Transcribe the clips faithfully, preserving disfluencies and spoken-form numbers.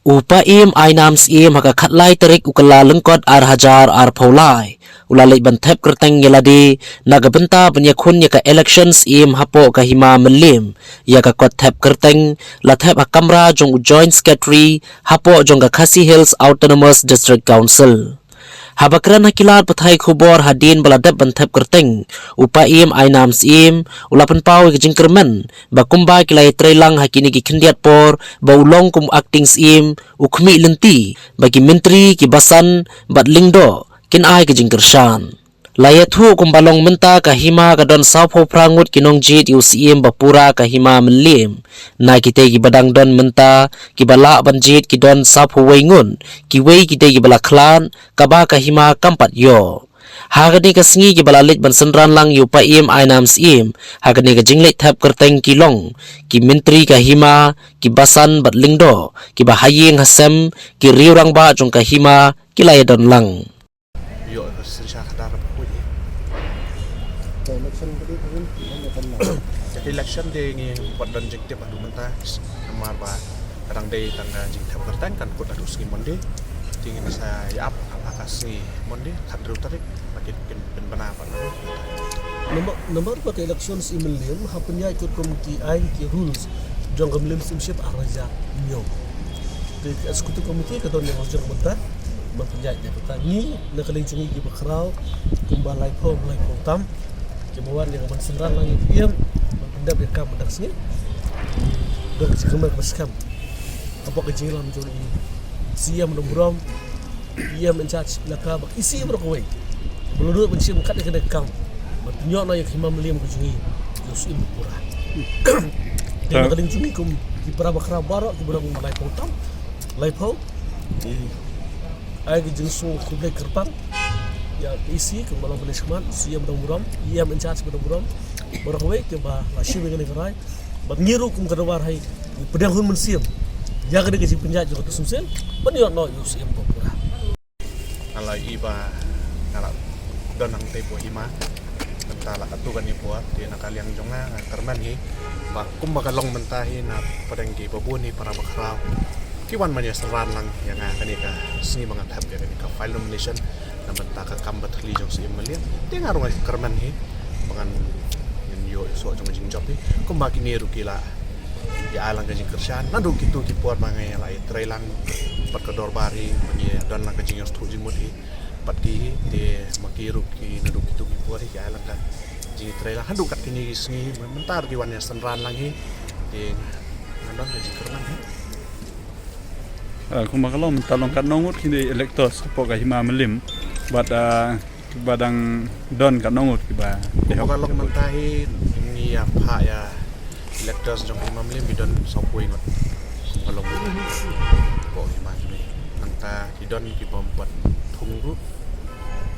U Paiem Ainam Syiem ha ka khatlai tarik u Kyllalyngkot ar hajar arphew lai u la leit ban thep kyrteng ïa lade na ka bynta ban ïakhun ïa ka election Syiem hapoh ka Hima Mylliem. Ïa ka kot thep kyrteng la thep ha kamra jong u Joint Secretary hapoh jong ka Khasi Hills Autonomous District Council. Haba kren ha ki lad pathai khubor hadien ba la dep ban thep kyrteng, u Paiem Ainam Syiem u la pynpaw ïa ka jingkyrmen ba kumba ki la ïatreilang ha kine ki khyndiat por ba u long kum u acting Syiem, u khmih lynti ba ki myntri, ki basan bad lyngdoh kin ai ka jingkyrshan. La ïathuh kumba long mynta ka hima ka don sawphew phra ngut ki nongjied ïa u Syiem ba pura ka Hima Mylliem. Na kitei kiba dang don mynta kiba lah ban jied ki don sawphew wei ngut, kiwei kitei kiba la khlad, kaba ka hima kam pat ïoh. Ha kane ka sngi kiba la leit ban synran lang ïa u Paiem Ainam Syiem ha kane ka jingleit thep kyrteng ki long ki myntri ka hima, ki basan bad lyngdoh, kiba ha ïing ha sem, ki riew rangbah jong ka hima ki la ïadon lang. Ïoh ka synshar khadar ba khuid. Ka election ka dei ka dei ka dei ka dei. Ka election dei ngi pat don jingtip haduh mynta. Namar ba ka dang dei tang ka jingthep kyrteng kan kut haduh sngi Monday. Te ngin sa ïa ap ha ka sngi Monday khathynriew tarik ba kin kin pynbna pat. Namar namar ba ka election Syiem Mylliem ha pynïaid katkum ki aiñ ki rules jong ka Mylliem Syiemship ar hajar hynñiew. Te ka executive committee ka don ïa ka jong ka bynta ban pynïaid ïa kata. Ngi na ka liang jong ngi kiba khraw kumba laiphew laiphew tam kiba wan ïa ka ban synran lang ïa ka P M ban pyndep ïa ka kam mynta ka sngi. Don ka jingkyrmen kaba skhem hapoh ka jingïalam jong i C E M Nongburom, E M in charge Elaka bad E C baroh kawei. Ba la nud ban shim kat ïa kane ka kam ban pynïoh noh ïa ka Hima Mylliem ka jong ngi ïa u Syiem ba pura. Te na ka liang jong ngi kum ki para bakhraw baroh kiba don kumba laiphew tam, laiphew, ai ka jingsngew khublei kyrpang ïa ka E C kumba long ba la shim, C E M Nongburom, E M in charge Nongburom, baroh kawei kiba la shim ïa kane ka rai. Bad ngi ruh kum ka dorbar hi ngi pdiang hun mynsiem ïa kane ka jingpynïaid jong ka Dusumsel ban ïoh noh ïa u Syiem ba pura. Nga la ïohi ba nga la don hangtei hapoh hima mynta la katto katne por, te na ka liang jong nga nga kyrmen hi ba kumba ka long mynta hi na pdeng kiba bun hi para bakhraw ki wan ban ïa synran lang ïa nga kane ka sngi ba ngan thep ïa kane ka file nomination na bynta ka kam bathylliew jong u Syiem Mylliem. Te nga ruh nga kyrmen hi ba ngan ïoh ïa soh jong ka jingjop hi kumba kine ruh ki la ïa ai lang ka jingkyrshan naduh kito ki por ba nga la ïatrei lang bad ka dorbar hi ba ngi don lang ka jingïasyrdoh jingmut hi bad ki hi. Te ma ki ruh ki naduh kito ki por hi ki ai lang ka jingïatrei lang haduh kat kine ki sngi mynta ruh ki wan ïa synran lang hi. Te nga don ka jingkyrmen hi. Ah, kumba ka long mynta long katno ngut kine electors hapoh ka Hima Mylliem bad, ah, kiba dang don katno ngut kiba dei hok. Kumba ka long mynta hi ngi ïa phah ïa electors jong ka Hima Mylliem ki don sawphew ngut. Kumba ka long mynta hapoh ka hima jong ngi. Nangta ki don kiba ym pat thung ruh.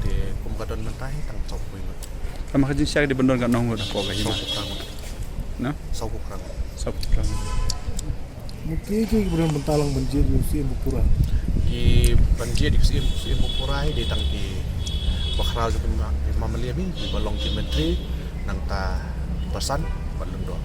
Te kumba ka don mynta hi tang sawphew ngut. Ka ma ka jingshai ka dei ban don katno ngut hapoh ka hima? Sawphew phra ngut. Na? Sawphew phra ngut. Sawphew phra ngut. Ma kiei kiei kiba don bynta lang ban jied ïa u Syiem ba pura? Ki ban jied ïa u Syiem, Syiem ba pura hi dei tang ki bakhraw jong ka Hima Mylliem hi, kiba long ki myntri, nangta basan bad lyngdoh.